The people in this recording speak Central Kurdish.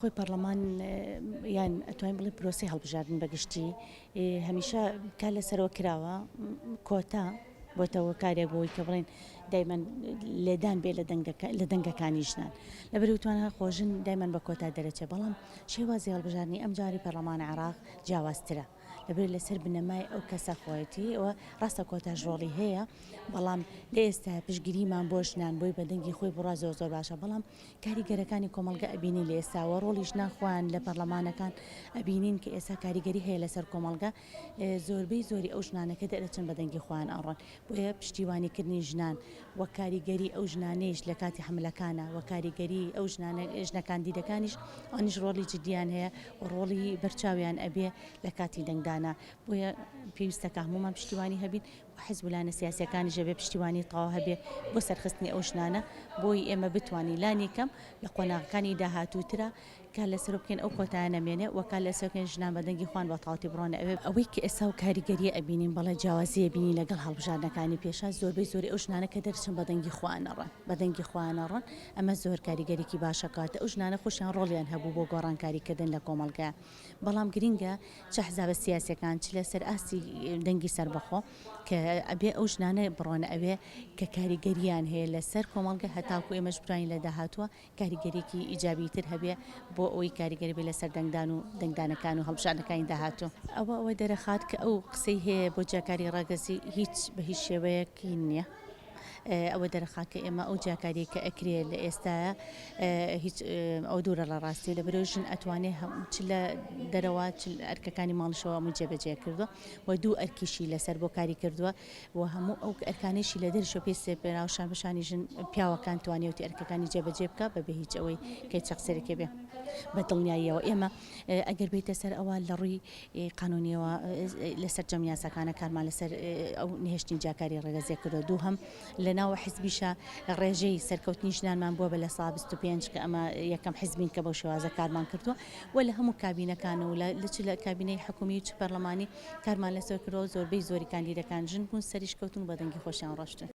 خۆی پەڕلەمان یان ئەتوانین بڵێین پرۆسەی هەڵبژاردن بە گشتی هەمیشە کار لەسەرەوە کراوە کۆتا بۆتە هۆکارێک بۆی کە بڵێن دایمەن لێدان بێ لە دەنگەکانی ژنان لەبەر وتوانە خۆژن دایمەن بە کۆتا دەرەچێ بەڵام شێوازی هەڵبژاردنی ئەمجاری پەرلەمان عێراق جیاوازترە لەبەر لەسەر بنەمای ئەو کەسە خۆیەتی و ڕاستە کۆتاش ڕۆڵی هەیە بەڵام لە ئێستا پشگیریمان بۆ ژنان بۆی بە دەنگی خۆی بڕا زۆر زۆر باشە بەڵام کاریگەرەکانی کۆمەڵگە ئەبینین لە ئێستاوە ڕۆڵی ژنان خۆیان لە پەرلەمانەکان ئەبینین کە ئێستا کاریگەری هەیە لەسەر کۆمەڵگە زۆربەی زۆری ئەو ژنانە کە دەرەچن بە دەنگی خۆیان ئەڕۆن بۆیە پشتیوانی کردنی ژنان و کاریگەری ئەو ژنانەیش لە کاتی حەملەکانە و کاریگەری ئەو ژنانە ژنە کاندیدەکانیش ئەوانیش ڕۆڵی جدیان هەیە و ڕۆڵی بەرچاویان ئەبێ لە کاتی دەنگدانا بۆیە پێویستە کە هەموومان پشتیوانی هەبین و حزب و لایەنە سیاسیەکانیش ئەبێ پشتیوانی تەواو هەبێ بۆ سەرخستنی ئەو ژنانە بۆی ئێمە بتوانین لانی کەم لە قۆناغەکانی داهاتووترا کار لەسەر بکەین ئەو کۆتایە نەمێنێ و کار لەسەر بکەین ژنان بە دەنگی خۆیان بە تەواوەتی بڕۆنە ئەوێ. ئەوەی کە ئێستا و کاریگەریە ئەبینین بەڵێ جیاوازی ئەبینین لەگەڵ هەڵبژاردنەکانی پێشا زۆربەی زۆری ئەو ژنانە کە دەرچن بە دەنگی خۆیان ئەڕۆن بە دەنگی خۆیان ئەڕۆن ئەمە زۆر کاریگەریکی باشە کەواتە ئەو ژنانە خۆشیان ڕۆڵیان هەبوو بۆ گۆڕانکاری کردن لە کۆمەڵگا بەڵام گرینگە چ حزابە سیاسیەکان چ لەسەر ئاستی دەنگی سەربەخۆ کە ئەبێ ئەو ژنانە بڕۆنە ئەوێ کە کاریگەریان هەیە لەسەر کۆمەڵگە هەتاکو ئێمەش بتوانین لە داهاتووە کاریگەریەکی ئیجابی تر هەبێ بۆ ئەوەی کاریگەری بێ لەسەر دەنگدان و دەنگدانەکان و هەڵبژاردنەکانی داهاتوو. ئەوە ئەوە دەرەخات کە ئەو قسەی هەیە بۆ جیاکاری ڕەگەزی هیچ بە هیچ شێوەیەک هین نییە. ئەوە دەرەخات کە ئێمە ئەو جیاکاریەی کە ئەکرێ لە ئێستایا هیچ ئەوە دوورە لە ڕاستی لەبەرئەوەی ژن ئەتوانێ چ لە دەرەوە چ ئەرکەکانی ماڵیشەوە هەمووی جێبەجێ کردووە و دوو ئەرکیشی لەسەر بۆ کاری کردووە و هەموو ئەو ئەرکانەیشی لە دەرشەوە پێی سپێراوە شان بە شانی ژن پیاوەکان توانیوتی ئەرکەکانی جێبەجێ بکا بەبێ هیچ ئەوەی کە هیچ تەقسیرێکی بێ بە دڵنیاییەوە ئێمە ئەگەر بێیتە سەر ئەوە لە ڕووی قانونیەوە لە سەرجەم یاساکانە کارمان لەسەر ئەو نهێشتنی جیاکاری ڕەگەزیە کردووە دووهەم لە ناو حزبیشە ڕێژەی سەرکەوتنی ژنانمان بووە بە 25% کە ئەمە یەکەم حزبین کە بەو شێوازە کارمان کردووە و لە هەموو کابینەکان و لە چ لە کابینەی حکومی و چ پەرلەمانی کارمان لەسەر کردووە و زۆربەی زۆری کاندیدەکان ژن بوون سەریش کەوتن و بە دەنگی خۆشیان ڕۆشتن.